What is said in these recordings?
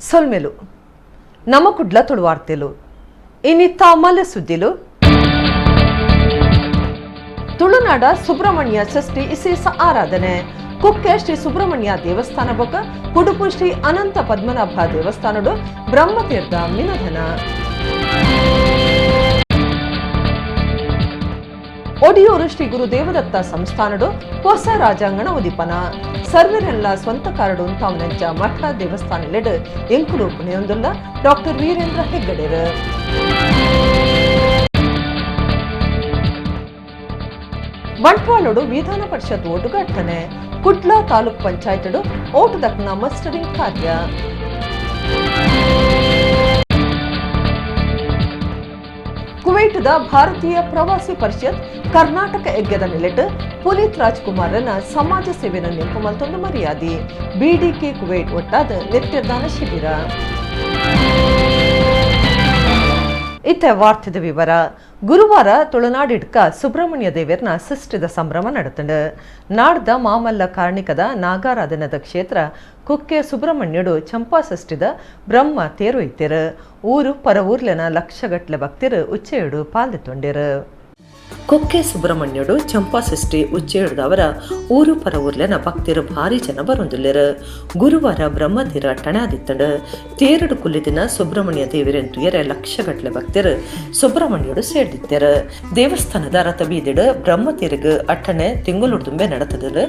ಸೊಲ್ಮೆಲು ನಮ್ಮ ಕುಡ್ಲ ತುಳುವಾರ್ತೆಲು ಇನ್ನಿತ್ತ ಮಲೆ ಸುದ್ದಿಲು. ತುಳುನಾಡ ಸುಬ್ರಹ್ಮಣ್ಯ ಷಷ್ಠಿ ವಿಶೇಷ ಆರಾಧನೆ. ಕುಕ್ಕೆ ಶ್ರೀ ಸುಬ್ರಹ್ಮಣ್ಯ ದೇವಸ್ಥಾನ ಬೊಕ್ಕ ಕುಡುಪು ಶ್ರೀ ಅನಂತ ಪದ್ಮನಾಭ ದೇವಸ್ಥಾನಡು ಬ್ರಹ್ಮತೀರ್ಥ ಮಿನಧನ. ಒಡಿಯೂರು ಶ್ರೀ ಗುರು ದೇವದತ್ತ ಸಂಸ್ಥಾನಡು ಹೊಸ ರಾಜಾಂಗಣ ಉದೀಪನ. ಸರ್ವರೆಲ್ಲ ಸ್ವಂತ ಕಾರಡು ತಾವನಂಚ ಮಠ ದೇವಸ್ಥಾನಲೆಡು ಎಂಕುಲು ಪುಣೆಯೊಂದುಲ್ಲ ಡಾಕ್ಟರ್ ವೀರೇಂದ್ರ ಹೆಗ್ಗಡೆರು. ಬಂಟ್ವಾಳೋಡು ವಿಧಾನ ಪರಿಷತ್ ಓಟುಗಟ್ಟನೆ. ಕುಡ್ಲ ತಾಲೂಕ್ ಪಂಚಾಯತ್ಡು ಓಟು ದಕ್ನ ಮಸ್ಟರಿಂಗ್ ಕಾರ್ಯ. ಕುವೈಟ್ದ ಭಾರತೀಯ ಪ್ರವಾಸಿ ಪರಿಷತ್ ಕರ್ನಾಟಕ ಯಜ್ಞದ ನಿಲೆಟ್ ಪುನೀತ್ ರಾಜ್ಕುಮಾರ್ನ ಸಮಾಜ ಸೇವೆಯನ್ನು ನೆನಪು ಮಲ್ತೊಂದು ಮರ್ಯಾದೆ. ಬಿಡಿಕೆ ಕುವೈಟ್ ಒಟ್ಟಾದ ನಿತ್ಯದಾನ ಶಿಬಿರ. ಇತ್ತ ವಾರ್ತೆದ ವಿವರ. ಗುರುವಾರ ತುಳುನಾಡಿಡ್ಕ ಸುಬ್ರಹ್ಮಣ್ಯ ದೇವರ್ನ ಸೃಷ್ಟಿದ ಸಂಭ್ರಮ ನಡತಂಡು. ನಾಡ್ದ ಮಾಮಲ್ಲ ಕಾರ್ಣಿಕದ ನಾಗಾರಾಧನದ ಕ್ಷೇತ್ರ ಕುಕ್ಕೆ ಸುಬ್ರಹ್ಮಣ್ಯಡು ಚಂಪಾ ಸೃಷ್ಟಿದ ಬ್ರಹ್ಮ ತೇರು ಇತ್ತಿರು. ಊರು ಪರ ಊರ್ಲೆನ ಲಕ್ಷಗಟ್ಲೆ ಭಕ್ತಿರು ಉಚ್ಚೆಯುಡು ಪಾಲ್ದೆ. ಕುಕ್ಕೆ ಸುಬ್ರಹ್ಮಣ್ಯಡು ಚಂಪಾ ಸೃಷ್ಟಿ ಉಚ್ಚೆಯುಡ್ದವರ ಊರು ಪರ ಊರ್ಲೆನ ಭಕ್ತಿರು ಭಾರಿ ಜನ ಬರೊಂದುಲ್ಲೆರು. ಗುರುವಾರ ಬ್ರಹ್ಮತೀರ ಅಟ್ಟಣೆ. ತೇರಡು ಕುಲ್ಲಿದಿನ ಸುಬ್ರಹ್ಮಣ್ಯ ದೇವರೆಂತುಯರೆ ಲಕ್ಷಗಟ್ಲೆ ಭಕ್ತರು ಸುಬ್ರಹ್ಮಣ್ಯಡು ಸೇರ್ದಿತ್ತೆರು. ದೇವಸ್ಥಾನದ ರಥ ಬೀದಿಡು ಬ್ರಹ್ಮತೀರಿಗೆ ಅಟ್ಟಣೆ ತಿಂಗುಲುಡ್ದುಂಬೆ ನಡತದರು.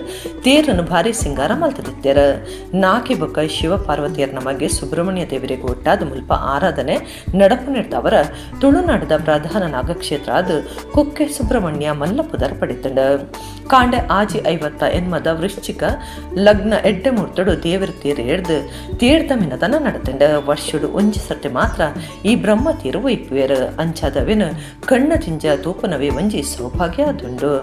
ತೇರನ್ನು ಭಾರಿ ಸಿಂಗಾರ ಮಲ್ತದಿತ್ತೆರು. ನಾಕಿ ಬೊಕ್ಕ ಶಿವ ಪಾರ್ವತಿಯರ ನಮಗೆ ಸುಬ್ರಹ್ಮಣ್ಯ ದೇವರಿಗೆ ಒಟ್ಟಾದ ಮುಲ್ಪ ಆರಾಧನೆ ನಡಪು ನೀಡ್ದವರ ತುಳುನಾಡದ ಪ್ರಧಾನ ನಾಗಕ್ಷೇತ್ರ ಅದು ಕುಕ್ಕೆ ಸುಬ್ರಹ್ಮಣ್ಯ ಮಲ್ಲಪುದರ್ ಪಡಿತಂಡ. ಕಾಂಡೆ ಆಜಿ ಐವತ್ತ ಎನ್ಮದ ವೃಶ್ಚಿಕ ಲಗ್ನ ಎಡ್ಡೆ ಮೂರ್ತಡು ದೇವರ ತೀರ ಎಡ್ದು ತೀರ್ಥ ಮಿನದನ ನಡತಂಡ. ವರ್ಷಡು ಒಂಜಿ ಸರ್ತಿ ಮಾತ್ರ ಈ ಬ್ರಹ್ಮ ತೀರು ಒಯ್ಪುವೆರು. ಅಂಚಾದವಿನ ಕಣ್ಣ ಜಿಂಜ ತೂಪನವೇ ಒಂಜಿ ಸೌಭಾಗ್ಯ ಅದುಂಡು.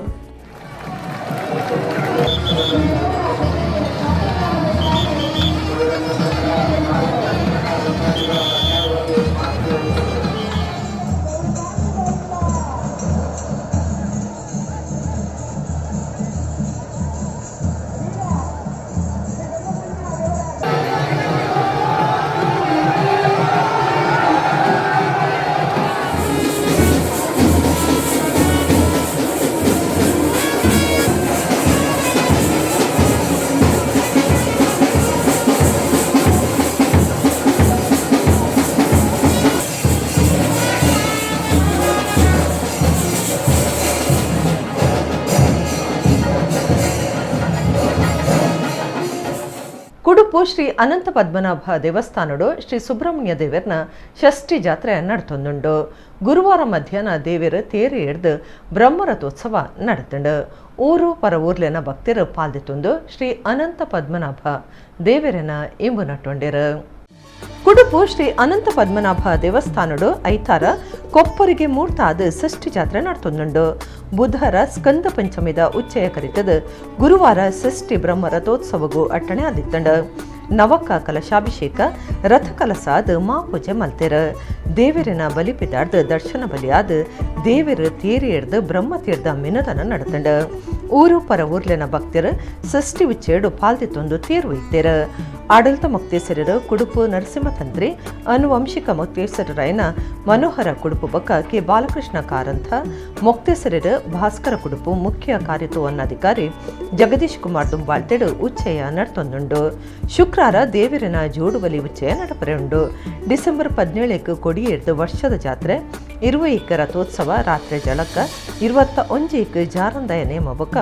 ಕುಡುಪು ಶ್ರೀ ಅನಂತ ಪದ್ಮನಾಭ ದೇವಸ್ಥಾನಡು ಶ್ರೀ ಸುಬ್ರಹ್ಮಣ್ಯ ದೇವರ್ನ ಷಷ್ಠಿ ಜಾತ್ರೆ ನಡತೊಂದುಂಡು. ಗುರುವಾರ ಮಧ್ಯಾಹ್ನ ದೇವರು ತೇರು ಎಡ್ದು ಬ್ರಹ್ಮರಥೋತ್ಸವ ನಡತಂಡು. ಊರು ಪರ ಊರ್ಲೆನ ಭಕ್ತರು ಪಾಲ್ದಿತ್ತೊಂದು ಶ್ರೀ ಅನಂತ ಪದ್ಮನಾಭ ದೇವರನ ಇಂಬು ನಟ್ಟೊಂಡಿರು. ಕುಡುಪು ಶ್ರೀ ಅನಂತ ಪದ್ಮನಾಭ ದೇವಸ್ಥಾನಡು ಐತಾರ ಕೊಪ್ಪರಿಗೆ ಮೂರ್ತಾದ ಷಷ್ಠಿ ಜಾತ್ರೆ ನಡ್ತೊಂದುಂಡು. ಬುಧರ ಸ್ಕಂದ ಪಂಚಮಿದ ಉಚ್ಚಯ ಕರಿತದ ಗುರುವಾರ ಷಷ್ಠಿ ಬ್ರಹ್ಮ ರಥೋತ್ಸವಗೂ ಅಟ್ಟಣೆ ಆದಿತ್ತಂಡ. ನವಕ ಕಲಶಾಭಿಷೇಕ ರಥ ಕಲಸಾದ ಮಾಪೂಜೆ ಮಲ್ತೆರ. ದೇವರಿನ ಬಲಿಪಿದಾರ್ದ ದರ್ಶನ ಬಲಿಯಾದ ದೇವರು ತೇರಿ ಎಡ್ದು ಬ್ರಹ್ಮ ತೀರ್ದ ಮಿನದನ ನಡತಂಡ. ಊರು ಪರ ಊರ್ಲೆನ ಭಕ್ತರು ಷಷ್ಠಿ ಉಚ್ಚೇಡು ಪಾಲ್ದಿತ್ತೊಂದು ತೇರು ಒಯ್ತೇರು. ಆಡಳಿತ ಮೊಕ್ತೇಸರರು ಕುಡುಪು ನರಸಿಂಹತಂತ್ರಿ ಅನುವಂಶಿಕ ಮೊಕ್ತೇಸರರಾಯನ ಮನೋಹರ ಕುಡುಪು ಬಕ್ಕ ಕೆ ಬಾಲಕೃಷ್ಣ ಕಾರಂಥ ಮೊಕ್ತೇಸರರು ಭಾಸ್ಕರ ಕುಡುಪು ಮುಖ್ಯ ಕಾರ್ಯತೋವನ್ನಾಧಿಕಾರಿ ಜಗದೀಶ್ ಕುಮಾರ್ ದುಂಬಾಳ್ತೆಡು ಉಚ್ಚಯ ನಡ್ತೊಂದುಂಡು. ಶುಕ್ರಾರ ದೇವರಿನ ಜೋಡುಬಲಿ ಉಚ್ಚಯ ನಡಪರೆ ಉಂಡು. ಡಿಸೆಂಬರ್ 17ಕ್ಕೆ ಕೊಡಿಯೇರ್ದು ವರ್ಷದ ಜಾತ್ರೆ 21 ರಥೋತ್ಸವ ರಾತ್ರಿ ಜಳಕ 21ಕ್ಕೆ ಜಾರಂದಯ ನೇಮ ಬೊಕ್ಕ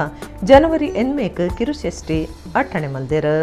ಜನವರಿ 8ಕ್ಕೆ ಕಿರುಷಷ್ಠಿ ಅಟ್ಟಣೆ ಮಲ್ದೇರು.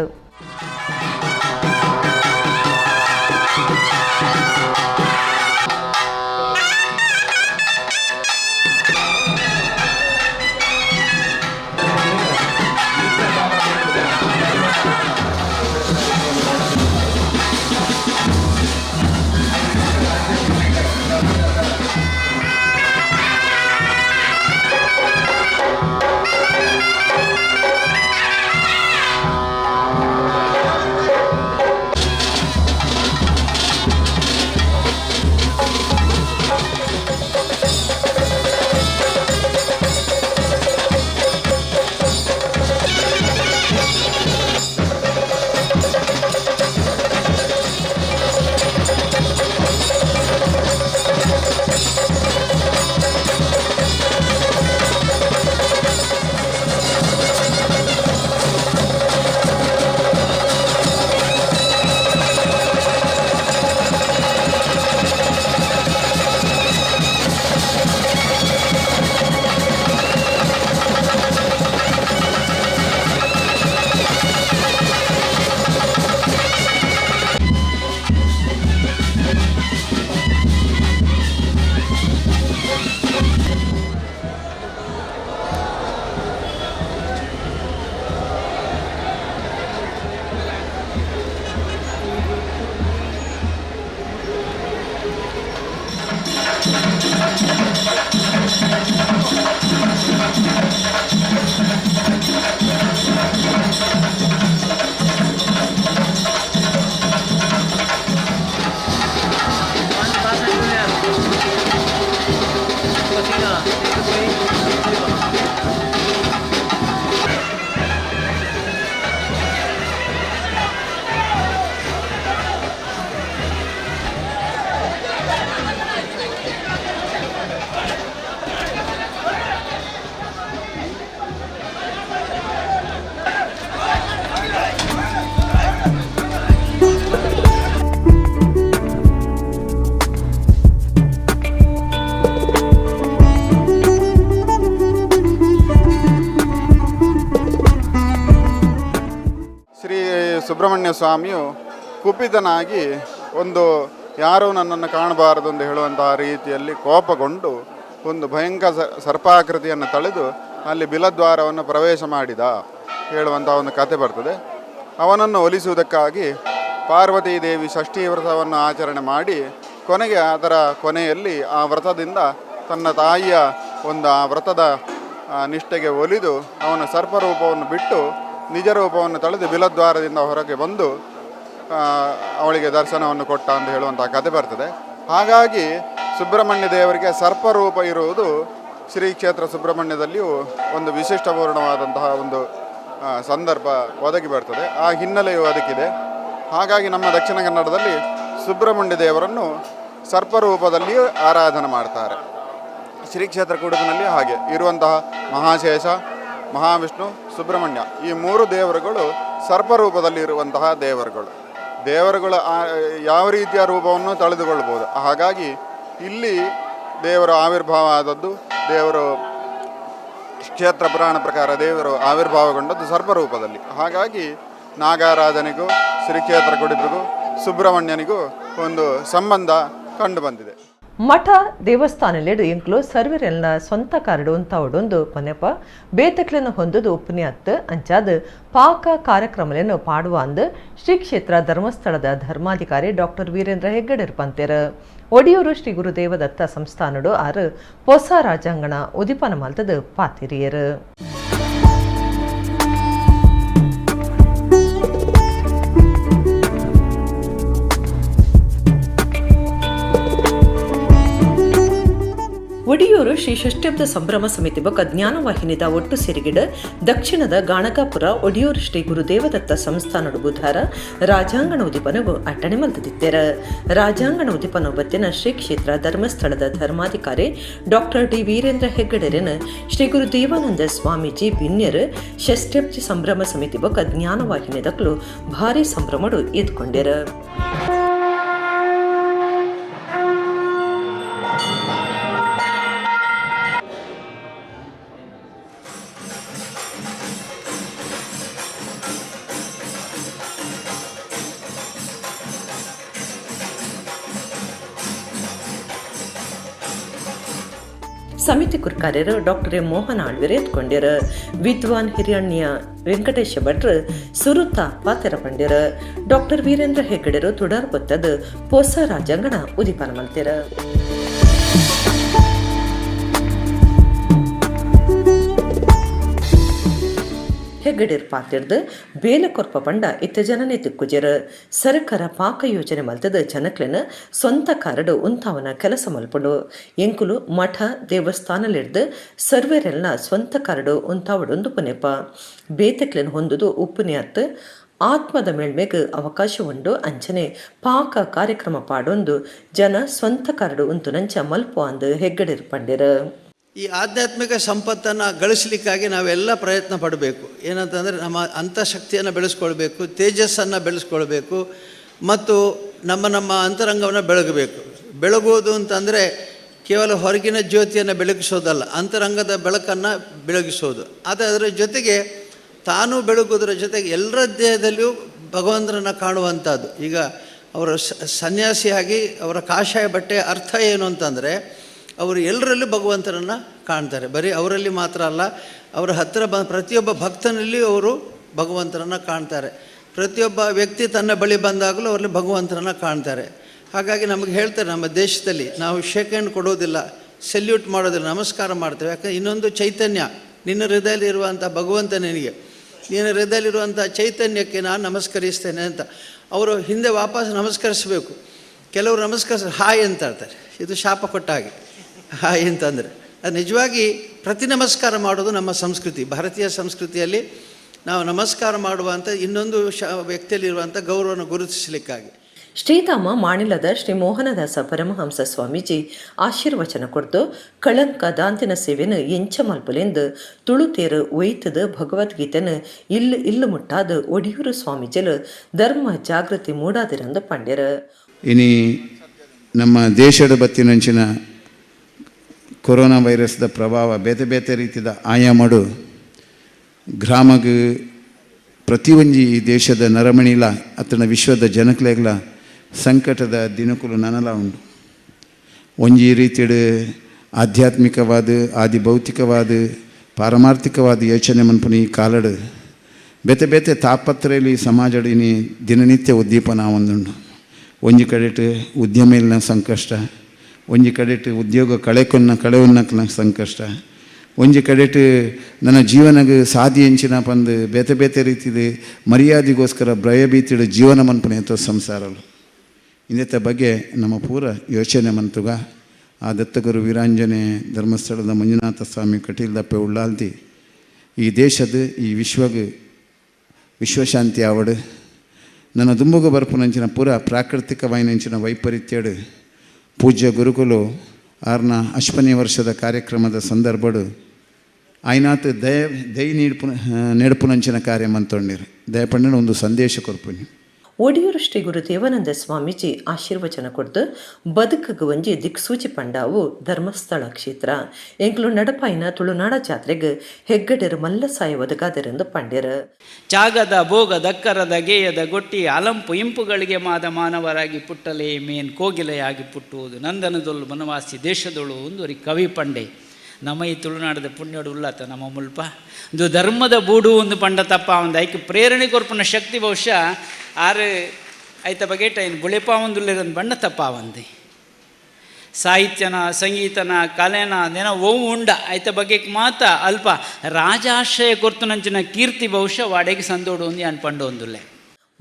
ಸ್ವಾಮಿಯು ಕುಪಿತನಾಗಿ ಒಂದು ಯಾರೂ ನನ್ನನ್ನು ಕಾಣಬಾರದು ಎಂದು ಹೇಳುವಂತಹ ರೀತಿಯಲ್ಲಿ ಕೋಪಗೊಂಡು ಒಂದು ಭಯಂಕರ ಸರ್ಪಾಕೃತಿಯನ್ನು ತಳೆದು ಅಲ್ಲಿ ಬಿಲದ್ವಾರವನ್ನು ಪ್ರವೇಶ ಮಾಡಿದ ಹೇಳುವಂಥ ಒಂದು ಕತೆ ಬರ್ತದೆ. ಅವನನ್ನು ಒಲಿಸುವುದಕ್ಕಾಗಿ ಪಾರ್ವತೀ ದೇವಿ ಷಷ್ಠಿ ವ್ರತವನ್ನು ಆಚರಣೆ ಮಾಡಿ ಕೊನೆಗೆ ಅದರ ಕೊನೆಯಲ್ಲಿ ಆ ವ್ರತದಿಂದ ತನ್ನ ತಾಯಿಯ ಒಂದು ಆ ವ್ರತದ ನಿಷ್ಠೆಗೆ ಒಲಿದು ಅವನ ಸರ್ಪರೂಪವನ್ನು ಬಿಟ್ಟು ನಿಜ ರೂಪವನ್ನು ತಳೆದು ಬಿಲದ್ವಾರದಿಂದ ಹೊರಗೆ ಬಂದು ಅವಳಿಗೆ ದರ್ಶನವನ್ನು ಕೊಟ್ಟ ಅಂತ ಹೇಳುವಂಥ ಕತೆ ಬರ್ತದೆ. ಹಾಗಾಗಿ ಸುಬ್ರಹ್ಮಣ್ಯ ದೇವರಿಗೆ ಸರ್ಪರೂಪ ಇರುವುದು ಶ್ರೀ ಕ್ಷೇತ್ರ ಸುಬ್ರಹ್ಮಣ್ಯದಲ್ಲಿಯೂ ಒಂದು ವಿಶಿಷ್ಟಪೂರ್ಣವಾದಂತಹ ಒಂದು ಸಂದರ್ಭ ಒದಗಿ ಬರ್ತದೆ. ಆ ಹಿನ್ನೆಲೆಯು ಅದಕ್ಕಿದೆ. ಹಾಗಾಗಿ ನಮ್ಮ ದಕ್ಷಿಣ ಕನ್ನಡದಲ್ಲಿ ಸುಬ್ರಹ್ಮಣ್ಯ ದೇವರನ್ನು ಸರ್ಪರೂಪದಲ್ಲಿಯೂ ಆರಾಧನೆ ಮಾಡ್ತಾರೆ. ಶ್ರೀ ಕ್ಷೇತ್ರ ಕುಡುಪಿನಲ್ಲಿ ಹಾಗೆ ಇರುವಂತಹ ಮಹಾಶೇಷ, ಮಹಾವಿಷ್ಣು, ಸುಬ್ರಹ್ಮಣ್ಯ ಈ ಮೂರು ದೇವರುಗಳು ಸರ್ಪರೂಪದಲ್ಲಿ ಇರುವಂತಹ ದೇವರುಗಳು. ದೇವರುಗಳು ಯಾವ ರೀತಿಯ ರೂಪವನ್ನು ತಳೆದುಕೊಳ್ಬೋದು. ಹಾಗಾಗಿ ಇಲ್ಲಿ ದೇವರ ಆವಿರ್ಭಾವ ಆದದ್ದು, ದೇವರು ಕ್ಷೇತ್ರ ಪುರಾಣ ಪ್ರಕಾರ ದೇವರು ಆವಿರ್ಭಾವಗೊಂಡದ್ದು ಸರ್ಪರೂಪದಲ್ಲಿ. ಹಾಗಾಗಿ ನಾಗಾರಾಧನೆಗೂ ಶ್ರೀ ಕ್ಷೇತ್ರ ಕುಡುಪಿಗೂ ಸುಬ್ರಹ್ಮಣ್ಯನಿಗೂ ಒಂದು ಸಂಬಂಧ ಕಂಡು ಬಂದಿದೆ. ಮಠ ದೇವಸ್ಥಾನಲೆಡು ಎಂಕ್ಲು ಸರ್ವೆರೆಲ್ನ ಸ್ವಂತ ಕಾರಡು ಉಂತಾವಡೊಂದು ಪನೆಪ ಬೇತಕ್ಲೆನ ಹೊಂದುದು ಉಪನ್ಯಾತ್ ಅಂಚಾದ ಪಾಕ ಕಾರ್ಯಕ್ರಮಲೆನು ಪಾಡುವ ಅಂದು ಶ್ರೀ ಕ್ಷೇತ್ರ ಧರ್ಮಸ್ಥಳದ ಧರ್ಮಾಧಿಕಾರಿ ಡಾಕ್ಟರ್ ವೀರೇಂದ್ರ ಹೆಗ್ಗಡೆರ್ ಪಂತೆರ್. ಒಡಿಯೂರು ಶ್ರೀ ಗುರುದೇವದತ್ತ ಸಂಸ್ಥಾನಡು ಆರು ಪೊಸ ರಾಜಾಂಗಣ ಉದಿಪನ ಮಲ್ತದ ಪಾತಿರಿಯರು. ಒಡಿಯೂರು ಶ್ರೀ ಷಷ್ಠ್ಯಬ್ದ ಸಂಭ್ರಮ ಸಮಿತಿ ಬೊಕ್ಕ ಜ್ಞಾನವಾಹಿನಿದ ಒಟ್ಟು ಸಿರಿಗಿಡ ದಕ್ಷಿಣದ ಗಾಣಗಾಪುರ ಒಡಿಯೂರು ಶ್ರೀ ಗುರುದೇವದತ್ತ ಸಂಸ್ಥಾನಡು ಬುಧಾರ ರಾಜಾಂಗಣ ಉದಿಪನಗು ಅಟ್ಟಣೆ ಮಲ್ತದಿತ್ತೆರ. ರಾಜಾಂಗಣ ಉದಿಪನ ಬತ್ತಿನ ಶ್ರೀ ಕ್ಷೇತ್ರ ಧರ್ಮಸ್ಥಳದ ಧರ್ಮಾಧಿಕಾರಿ ಡಾಕ್ಟರ್ ಡಿ ವೀರೇಂದ್ರ ಹೆಗ್ಗಡೆರನ್ ಶ್ರೀ ಗುರು ದೇವಾನಂದ ಸ್ವಾಮೀಜಿ ಬಿನ್ಯರ್ ಷಷ್ಠ್ಯಬ್ಜಿ ಸಂಭ್ರಮ ಸಮಿತಿ ಬೊಕ್ಕ ಜ್ಞಾನವಾಹಿನಿದಕ್ಲು ಭಾರಿ ಸಂಭ್ರಮಡು ಎದ್ಕೊಂಡೆರ. ಸಮಿತಿ ಕುರ್ಕಾರ್ಯರು ಡಾಕ್ಟರ್ ಎಂ ಮೋಹನ್ ಆಳ್ವೆರ್ ಎತ್ಕೊಂಡಿರು. ವಿದ್ವಾನ್ ಹಿರಣ್ಯ ವೆಂಕಟೇಶ ಭಟ್ರು ಸುರುತ ಪಾತೆರ ಪಂಡ್ಯರು. ಡಾಕ್ಟರ್ ವೀರೇಂದ್ರ ಹೆಗ್ಗಡೆರು ತುಡಾರ್ ಪೊತ್ತದ ಪೊಸ ರಾಜಾಂಗಣ ಉದಿಪನ ಮಲ್ತೆರ. ಹೆಗ್ಗಡೆರ್ ಪಾತಿರ್ದು ಬೇಲಕೊರ್ಪ ಪಂಡ ಇತ್ತ ಜನನೆ ತಿಕ್ಕುಜೆರ್. ಸರ್ಕಾರ ಪಾಕ ಯೋಜನೆ ಮಲ್ತದ ಜನಕ್ಲೆನ ಸ್ವಂತ ಕಾರಡು ಉಂತಾವನ ಕೆಲಸ ಮಲ್ಪುಂಡು. ಎಂಕುಲು ಮಠ ದೇವಸ್ಥಾನಲಿಡ್ದು ಸರ್ವೆರೆಲ್ನ ಸ್ವಂತ ಕಾರಡು ಉಂತಾವಡೊಂದು ಪುನೆಪ ಬೇತಕ್ಲೆನ್ ಹೊಂದುದು ಉಪ್ಪುನೆಯತ್ ಆತ್ಮದ ಮೇಲ್ಮೆಗ್ ಅವಕಾಶ ಉಂಡು. ಅಂಚನೆ ಪಾಕ ಕಾರ್ಯಕ್ರಮ ಪಾಡೊಂದು ಜನ ಸ್ವಂತ ಕಾರಡು ಉಂತು ನಂಚ ಮಲ್ಪು ಅಂದು ಹೆಗ್ಗಡೆರ್ ಪಂಡೆರ್. ಈ ಆಧ್ಯಾತ್ಮಿಕ ಸಂಪತ್ತನ್ನು ಗಳಿಸಲಿಕ್ಕಾಗಿ ನಾವೆಲ್ಲ ಪ್ರಯತ್ನ ಪಡಬೇಕು. ಏನಂತಂದರೆ ನಮ್ಮ ಅಂತಃಶಕ್ತಿಯನ್ನು ಬೆಳೆಸ್ಕೊಳ್ಬೇಕು, ತೇಜಸ್ಸನ್ನು ಬೆಳೆಸ್ಕೊಳ್ಬೇಕು ಮತ್ತು ನಮ್ಮ ನಮ್ಮ ಅಂತರಂಗವನ್ನು ಬೆಳಗಬೇಕು. ಬೆಳಗುವುದು ಅಂತಂದರೆ ಕೇವಲ ಹೊರಗಿನ ಜ್ಯೋತಿಯನ್ನು ಬೆಳಗಿಸೋದಲ್ಲ, ಅಂತರಂಗದ ಬೆಳಕನ್ನು ಬೆಳಗಿಸೋದು. ಆದರೆ ಅದರ ಜೊತೆಗೆ ತಾನು ಬೆಳಗುವುದರ ಜೊತೆಗೆ ಎಲ್ಲರ ದೇಹದಲ್ಲಿಯೂ ಭಗವಂತನನ್ನು ಕಾಣುವಂಥದ್ದು. ಈಗ ಅವರ ಸನ್ಯಾಸಿಯಾಗಿ ಅವರ ಕಾಷಾಯ ಬಟ್ಟೆಯ ಅರ್ಥ ಏನು ಅಂತಂದರೆ ಅವರು ಎಲ್ಲರಲ್ಲೂ ಭಗವಂತನನ್ನು ಕಾಣ್ತಾರೆ. ಬರೀ ಅವರಲ್ಲಿ ಮಾತ್ರ ಅಲ್ಲ, ಅವರ ಹತ್ತಿರ ಪ್ರತಿಯೊಬ್ಬ ಭಕ್ತನಲ್ಲಿಯೂ ಅವರು ಭಗವಂತನನ್ನು ಕಾಣ್ತಾರೆ. ಪ್ರತಿಯೊಬ್ಬ ವ್ಯಕ್ತಿ ತನ್ನ ಬಳಿ ಬಂದಾಗಲೂ ಅವರಲ್ಲಿ ಭಗವಂತನನ್ನು ಕಾಣ್ತಾರೆ. ಹಾಗಾಗಿ ನಮಗೆ ಹೇಳ್ತಾರೆ, ನಮ್ಮ ದೇಶದಲ್ಲಿ ನಾವು ಶೇಕ್ ಹ್ಯಾಂಡ್ ಕೊಡೋದಿಲ್ಲ, ಸೆಲ್ಯೂಟ್ ಮಾಡೋದಿಲ್ಲ, ನಮಸ್ಕಾರ ಮಾಡ್ತೇವೆ. ಯಾಕಂದರೆ ಇನ್ನೊಂದು ಚೈತನ್ಯ ನಿನ್ನ ಹೃದಯದಲ್ಲಿರುವಂಥ ಭಗವಂತ ನಿನಗೆ, ನಿನ್ನ ಹೃದಯದಲ್ಲಿರುವಂಥ ಚೈತನ್ಯಕ್ಕೆ ನಾನು ನಮಸ್ಕರಿಸ್ತೇನೆ ಅಂತ. ಅವರು ಹಿಂದೆ ವಾಪಸ್ ನಮಸ್ಕರಿಸಬೇಕು. ಕೆಲವರು ನಮಸ್ಕರಿಸ ಹಾಯ್ ಅಂತ ಹೇಳ್ತಾರೆ, ಇದು ಶಾಪ ಕೊಟ್ಟ ಹಾಗೆ ಹಾಯ್ ಅಂತಂದರೆ. ಅದು ನಿಜವಾಗಿ ಪ್ರತಿ ನಮಸ್ಕಾರ ಮಾಡೋದು ನಮ್ಮ ಸಂಸ್ಕೃತಿ, ಭಾರತೀಯ ಸಂಸ್ಕೃತಿಯಲ್ಲಿ ನಾವು ನಮಸ್ಕಾರ ಮಾಡುವಂಥ ಇನ್ನೊಂದು ವ್ಯಕ್ತಿಯಲ್ಲಿರುವಂಥ ಗೌರವವನ್ನು ಗುರುತಿಸಲಿಕ್ಕಾಗಿ. ಶ್ರೀಧಾಮ ಮಾಣಿಲದ ಶ್ರೀ ಮೋಹನದಾಸ ಪರಮಹಂಸ ಸ್ವಾಮೀಜಿ ಆಶೀರ್ವಚನ ಕೊಡ್ದು ಕಳಂಕ ದಾಂತಿನ ಸೇವೆನು ಎಂಚ ಮಲ್ಪಲೆಂದು ತುಳುತೇರು ಒಯ್ತದ ಭಗವದ್ಗೀತೆನ ಇಲ್ಲು ಇಲ್ಲು ಮುಟ್ಟಾದ ಒಡಿಯೂರು ಸ್ವಾಮೀಜಿಲು ಧರ್ಮ ಜಾಗೃತಿ ಮೂಡಾದಿರಂದು ಪಂಡ್ಯರು. ಇನಿ ನಮ್ಮ ದೇಶದ ಬತ್ತಿನಂಚಿನ ಕೊರೋನಾ ವೈರಸ್ದ ಪ್ರಭಾವ ಬೇತೆ ಬೇತೆ ರೀತಿದ ಆಯಾಮಡು ಗ್ರಾಮಗ್ ಪ್ರತಿಯೊಂಜಿ ಈ ದೇಶದ ನರಮಣಿಲ ಅತ್ತನ ವಿಶ್ವದ ಜನಕ್ಲೆಗ್ಲ ಸಂಕಟದ ದಿನಕುಲು ನನಲ ಉಂಡು. ಒಂಜಿ ರೀತಿಯಡು ಆಧ್ಯಾತ್ಮಿಕವಾದ, ಆದಿ ಭೌತಿಕವಾದ, ಪಾರಮಾರ್ಥಿಕವಾದ ಯೋಚನೆ ಮನ್ಪುನ ಈ ಕಾಲಡು ಬೇತೆ ಬೇತೆ ತಾಪತ್ರೆಯಲ್ಲಿ ಸಮಾಜಡ್ ಇನಿ ದಿನನಿತ್ಯ ಉದ್ದೀಪನ ಆವೊಂದುಂಡು. ಒಂಜಿ ಕಡೆಟ್ ಉದ್ಯಮ ಸಂಕಷ್ಟ, ಒಂಜಿ ಕಡೆಟ್ ಉದ್ಯೋಗ ಕಳೆವನ್ನಕ್ಲ ಸಂಕಷ್ಟ, ಒಂಜಿ ಕಡೆಟ್ ನನ್ನ ಜೀವನಗೆ ಸಾದಿ ಎಂಚಿನ ಪಂದು ಬೇತೆ ಬೇತೆ ರೀತಿದ ಮರ್ಯಾದೆಗೋಸ್ಕರ ಭಯಭೀತಿಡು ಜೀವನ ಮನ್ಪುನ ಏತೋ ಸಂಸಾರಲು. ಇಂದೆತ್ತ ಬಗ್ಗೆ ನಮ್ಮ ಪೂರ ಯೋಚನೆ ಮಂತುಗ ಆ ದತ್ತಗುರು ವೀರಾಂಜನೆ ಧರ್ಮಸ್ಥಳದ ಮಂಜುನಾಥ ಸ್ವಾಮಿ ಕಟೀಲ್ದಪ್ಪೆ ಉಳ್ಳಾಲ್ತಿ ಈ ದೇಶದ ಈ ವಿಶ್ವಗೆ ವಿಶ್ವಶಾಂತಿ ಆವಡು, ನನ್ನ ದುಂಬುಗು ಬರ್ಪುನಂಚಿನ ಪೂರ ಪ್ರಾಕೃತಿಕವಾಯಿನಂಚಿನ ವೈಪರೀತ್ಯಡು ಪೂಜ್ಯ ಗುರುಕುಲು ಆರ್ನ ಅಶ್ವನಿ ವರ್ಷದ ಕಾರ್ಯಕ್ರಮದ ಸಂದರ್ಭಡು ಆಯ್ನಾತ್ ದಯ ದಯ ನೆಡ್ಪುನಂಚಿನ ಕಾರ್ಯ ಮಂತೊಂಡಿರು ದಯಪಂಡನ ಒಂದು ಸಂದೇಶ ಕೊರ್ಪುನಿ. ಒಡಿಯೂರು ಶ್ರೀ ಗುರು ದೇವಾನಂದ ಸ್ವಾಮೀಜಿ ಆಶೀರ್ವಚನ ಕೊಡ್ದು ಬದುಕುಗು ಒಂಜಿ ದಿಕ್ಸೂಚಿ ಪಂಡಾವು ಧರ್ಮಸ್ಥಳ ಕ್ಷೇತ್ರ ಎಂಕ್ಲು ನಡಪಾಯಿನ ತುಳುನಾಡ ಜಾತ್ರೆಗೆ ಹೆಗ್ಗಡೆರು ಮಲ್ಲ ಸಾಯ ಒದಗಾದರೆಂದು ಪಂಡ್ಯರು. ಚಾಗದ ಭೋಗ ದಕ್ಕರದ ಗೇಯದ ಗೊಟ್ಟಿ ಅಲಂಪು ಇಂಪುಗಳಿಗೆ ಮಾದ ಮಾನವರಾಗಿ ಪುಟ್ಟಲೇ ಮೇನ್ ಕೋಗಿಲೆಯಾಗಿ ಪುಟ್ಟುವುದು ನಂದನದೊಲ್ಲು ಬನವಾಸಿ ದೇಶದೊಳು ಒಂದು ಕವಿ ಪಂಡೆ. ನಮ್ಮ ಈ ತುಳುನಾಡದ ಪುಣ್ಯೋಡು ಉಳ್ಳಾತ ನಮ್ಮ ಮುಲ್ಪ ಒಂದು ಧರ್ಮದ ಬೂಡು ಒಂದು ಪಂಡ ತಪ್ಪ ಒಂದು ಐಕ್ ಪ್ರೇರಣೆ ಕೊರ್ಪುನ ಶಕ್ತಿ ಬಹುಶಃ ಆರು ಐತ ಬಗೆಟ ಇನ್ನು ಬುಳೆಪ ಒಂದುಳ್ಳಿರಂದು ಬಣ್ಣ ತಪ್ಪ ಒಂದಿ ಸಾಹಿತ್ಯನ ಸಂಗೀತನ ಕಲೆನ ನೆನ ಓವು ಉಂಡ ಐತ ಬಗ್ಗೆ ಮಾತ ಅಲ್ಪ ರಾಜಾಶ್ರಯ ಕೊರ್ತುನಂಚಿನ ಕೀರ್ತಿ ಬಹುಶಃ ವಾಡೆಗೆ ಸಂದೋಡು ಒಂದು ಅನ್ಪಂಡು ಒಂದುಲ್ಲೆ.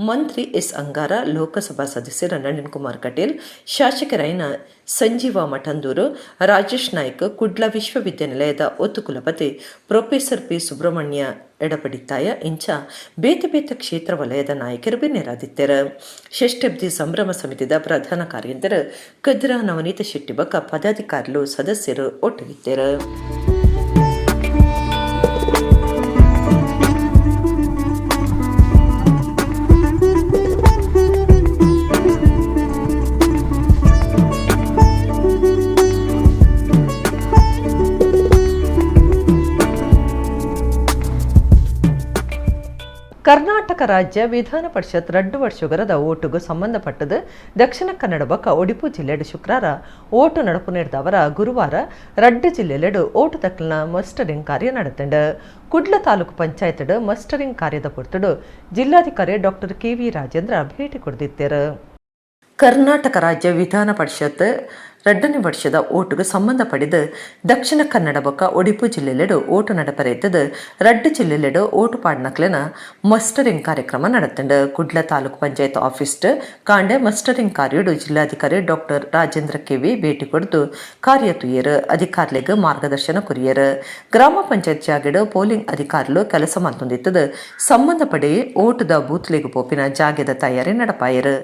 ಮಂತ್ರಿ ಎಸ್ ಅಂಗಾರ, ಲೋಕಸಭಾ ಸದಸ್ಯರ ನಳಿನ್ ಕುಮಾರ್ ಕಟೀಲ್, ಶಾಸಕರಾಯಿನ ಸಂಜೀವ ಮಠಂದೂರು, ರಾಜೇಶ್ ನಾಯ್ಕ್, ಕುಡ್ಲ ವಿಶ್ವವಿದ್ಯಾನಿಲಯದ ಒತ್ತು ಕುಲಪತಿ ಪ್ರೊಫೆಸರ್ ಪಿ ಸುಬ್ರಹ್ಮಣ್ಯ ಎಡಪಡಿತ್ತಾಯ ಇಂಚ ಬೇತೆ ಬೇತೆ ಕ್ಷೇತ್ರ ವಲಯದ ನಾಯಕರು ಬಿನ್ನೆರಾದಿತ್ತೆರು. ಷಷ್ಠಬ್ದಿ ಸಂಭ್ರಮ ಸಮಿತಿದ ಪ್ರಧಾನ ಕಾರ್ಯಂತರು ಕದ್ರಾ ನವನೀತ ಶೆಟ್ಟಿ ಬೊಕ್ಕ ಪದಾಧಿಕಾರಿಗಳು ಸದಸ್ಯರು ಒಟ್ಟುಗಿತ್ತೆರು. ಕರ್ನಾಟಕ ರಾಜ್ಯ ವಿಧಾನ ಪರಿಷತ್ ರಡ್ಡು ವರ್ಷಗರದ ಓಟುಗು ಸಂಬಂಧಪಟ್ಟದು ದಕ್ಷಿಣ ಕನ್ನಡ ಬೊಕ್ಕ ಒಡಿಪು ಜಿಲ್ಲೆಡು ಶುಕ್ರವಾರ ಓಟು ನಡಪು ನೀಡಿದವರ ಗುರುವಾರ ರಡ್ಡು ಜಿಲ್ಲೆಲೆಡು ಓಟು ತಕ್ಕಲಿನ ಮಸ್ಟರಿಂಗ್ ಕಾರ್ಯ ನಡೆತಂಡು. ಕುಡ್ಲ ತಾಲೂಕು ಪಂಚಾಯತ್ಡ್ ಮಸ್ಟರಿಂಗ್ ಕಾರ್ಯದ ಪೊರ್ತುಡು ಜಿಲ್ಲಾಧಿಕಾರಿ doctor K V Rajendra ಭೇಟಿ ಕೊಡ್ದಿತ್ತೇರು. ಕರ್ನಾಟಕ ರಾಜ್ಯ ವಿಧಾನ ಪರಿಷತ್ ರಡ್ಡನೇ ವರ್ಷದ ಓಟುಗೆ ಸಂಬಂಧಪಡಿದು ದಕ್ಷಿಣ ಕನ್ನಡ ಬೊಕ್ಕ ಒಡಿಪು ಜಿಲ್ಲೆಲೆಡು ಓಟು ನಡಪರೆತ್ತದು ರಡ್ಡು ಜಿಲ್ಲೆಲೆಡು ಓಟು ಪಾಡ್ನಕ್ಲೆನ ಮಸ್ಟರಿಂಗ್ ಕಾರ್ಯಕ್ರಮ ನಡತಂಡು. ಕುಡ್ಲ ತಾಲೂಕು ಪಂಚಾಯತ್ ಆಫೀಸ್ ಕಾಂಡೆ ಮಸ್ಟರಿಂಗ್ ಕಾರ್ಯಡು ಜಿಲ್ಲಾಧಿಕಾರಿ ಡಾಕ್ಟರ್ ರಾಜೇಂದ್ರ ಕೆವಿ ಭೇಟಿ ಕೊಡ್ದು ಕಾರ್ಯ ತುಯ್ಯರು, ಅಧಿಕಾರಿಗಳಿಗೆ ಮಾರ್ಗದರ್ಶನ ಕೊರಿಯರು. ಗ್ರಾಮ ಪಂಚಾಯತ್ ಜಾಗೆಡು ಪೋಲಿಂಗ್ ಅಧಿಕಾರಿಗಳು ಕೆಲಸ ಮಂತೊಂದಿತ್ತದು ಸಂಬಂಧಪಡಿ ಓಟುದ ಬೂತ್ಲೆಗ್ ಪೋಪಿನ ಜಾಗೆದ ತಯಾರಿ ನಡಪಾಯರು.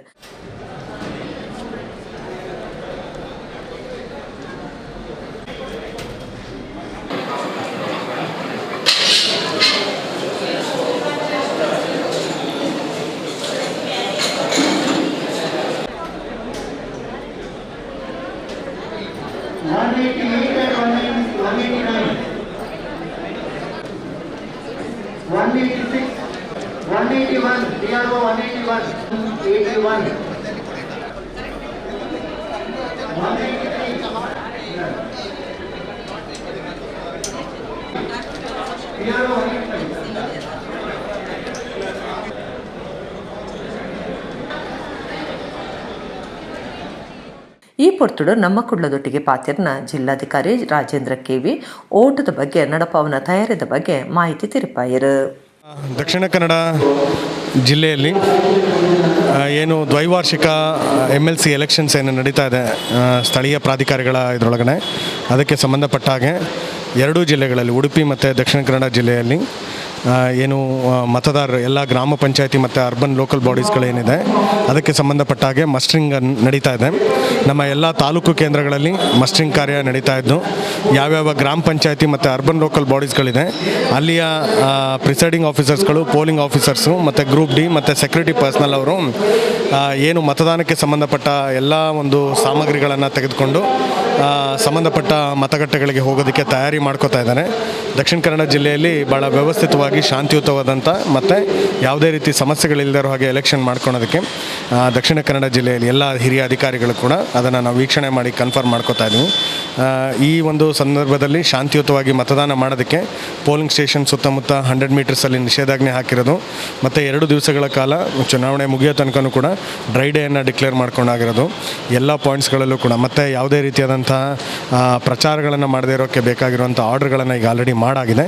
ಈ ಪೊರ್ತುಡು ನಮ್ಮ ಕುಡ್ಲದೊಟ್ಟಿಗೆ ಪಾತಿರ್ನ ಜಿಲ್ಲಾಧಿಕಾರಿ ರಾಜೇಂದ್ರ ಕೆವಿ ಓಟದ ಬಗ್ಗೆ ನಡಪಾವನ ತಯಾರಿದ ಬಗ್ಗೆ ಮಾಹಿತಿ ತಿರುಪಾಯರು. ದಕ್ಷಿಣ ಕನ್ನಡ ಜಿಲ್ಲೆಯಲ್ಲಿ ಏನು ದ್ವೈವಾರ್ಷಿಕ MLC elections ಏನು ನಡೀತಾ ಇದೆ ಸ್ಥಳೀಯ ಪ್ರಾಧಿಕಾರಿಗಳ ಇದರೊಳಗಡೆ, ಅದಕ್ಕೆ ಸಂಬಂಧಪಟ್ಟ ಹಾಗೆ ಎರಡೂ ಜಿಲ್ಲೆಗಳಲ್ಲಿ ಉಡುಪಿ ಮತ್ತು ದಕ್ಷಿಣ ಕನ್ನಡ ಜಿಲ್ಲೆಯಲ್ಲಿ ಏನು ಮತದಾರರು ಎಲ್ಲ ಗ್ರಾಮ ಪಂಚಾಯತಿ ಮತ್ತು ಅರ್ಬನ್ ಲೋಕಲ್ ಬಾಡೀಸ್ಗಳೇನಿದೆ ಅದಕ್ಕೆ ಸಂಬಂಧಪಟ್ಟ ಹಾಗೆ ಮಸ್ಟರಿಂಗ್ ನಡೀತಾ ಇದೆ. ನಮ್ಮ ಎಲ್ಲ ತಾಲೂಕು ಕೇಂದ್ರಗಳಲ್ಲಿ ಮಸ್ಟರಿಂಗ್ ಕಾರ್ಯ ನಡೀತಾ ಇದ್ದು, ಯಾವ್ಯಾವ ಗ್ರಾಮ ಪಂಚಾಯತಿ ಮತ್ತು ಅರ್ಬನ್ ಲೋಕಲ್ ಬಾಡೀಸ್ಗಳಿದೆ ಅಲ್ಲಿಯ ಪ್ರಿಸೈಡಿಂಗ್ ಆಫೀಸರ್ಸ್ಗಳು, ಪೋಲಿಂಗ್ ಆಫೀಸರ್ಸು ಮತ್ತು ಗ್ರೂಪ್ ಡಿ ಮತ್ತು ಸೆಕ್ಯೂರಿಟಿ ಪರ್ಸ್ನಲ್ ಅವರು ಏನು ಮತದಾನಕ್ಕೆ ಸಂಬಂಧಪಟ್ಟ ಎಲ್ಲ ಒಂದು ಸಾಮಗ್ರಿಗಳನ್ನು ತೆಗೆದುಕೊಂಡು ಸಂಬಂಧಪಟ್ಟ ಮತಗಟ್ಟೆಗಳಿಗೆ ಹೋಗೋದಕ್ಕೆ ತಯಾರಿ ಮಾಡ್ಕೋತಾ ಇದ್ದಾರೆ. Dakshina Kannada ಜಿಲ್ಲೆಯಲ್ಲಿ ಭಾಳ ವ್ಯವಸ್ಥಿತವಾಗಿ ಶಾಂತಿಯುತವಾದಂಥ ಮತ್ತು ಯಾವುದೇ ರೀತಿ ಸಮಸ್ಯೆಗಳಿಲ್ಲದೆ ಹಾಗೆ ಎಲೆಕ್ಷನ್ ಮಾಡ್ಕೊಳೋದಕ್ಕೆ ದಕ್ಷಿಣ ಕನ್ನಡ ಜಿಲ್ಲೆಯಲ್ಲಿ ಎಲ್ಲ ಹಿರಿಯ ಅಧಿಕಾರಿಗಳು ಕೂಡ ಅದನ್ನು ನಾವು ವೀಕ್ಷಣೆ ಮಾಡಿ ಕನ್ಫರ್ಮ್ ಮಾಡ್ಕೋತಾ ಇದ್ದೀವಿ. ಈ ಒಂದು ಸಂದರ್ಭದಲ್ಲಿ ಶಾಂತಿಯುತವಾಗಿ ಮತದಾನ ಮಾಡೋದಕ್ಕೆ ಪೋಲಿಂಗ್ ಸ್ಟೇಷನ್ ಸುತ್ತಮುತ್ತ 100 ಮೀಟರ್ಸಲ್ಲಿ ನಿಷೇಧಾಜ್ಞೆ ಹಾಕಿರೋದು ಮತ್ತು 2 ದಿವಸಗಳ ಕಾಲ ಚುನಾವಣೆ ಮುಗಿಯೋ ತನಕನೂ ಕೂಡ ಡ್ರೈ ಡೇಯನ್ನು ಡಿಕ್ಲೇರ್ ಮಾಡ್ಕೊಂಡಾಗಿರೋದು ಎಲ್ಲ ಪಾಯಿಂಟ್ಸ್ಗಳಲ್ಲೂ ಕೂಡ. ಮತ್ತು ಯಾವುದೇ ರೀತಿಯಾದಂಥ ಪ್ರಚಾರಗಳನ್ನು ಮಾಡದೇ ಇರೋಕ್ಕೆ ಬೇಕಾಗಿರುವಂಥ ಆರ್ಡರ್ಗಳನ್ನು ಈಗ ಆಲ್ರೆಡಿ ಮಾಡಾಗಿದೆ.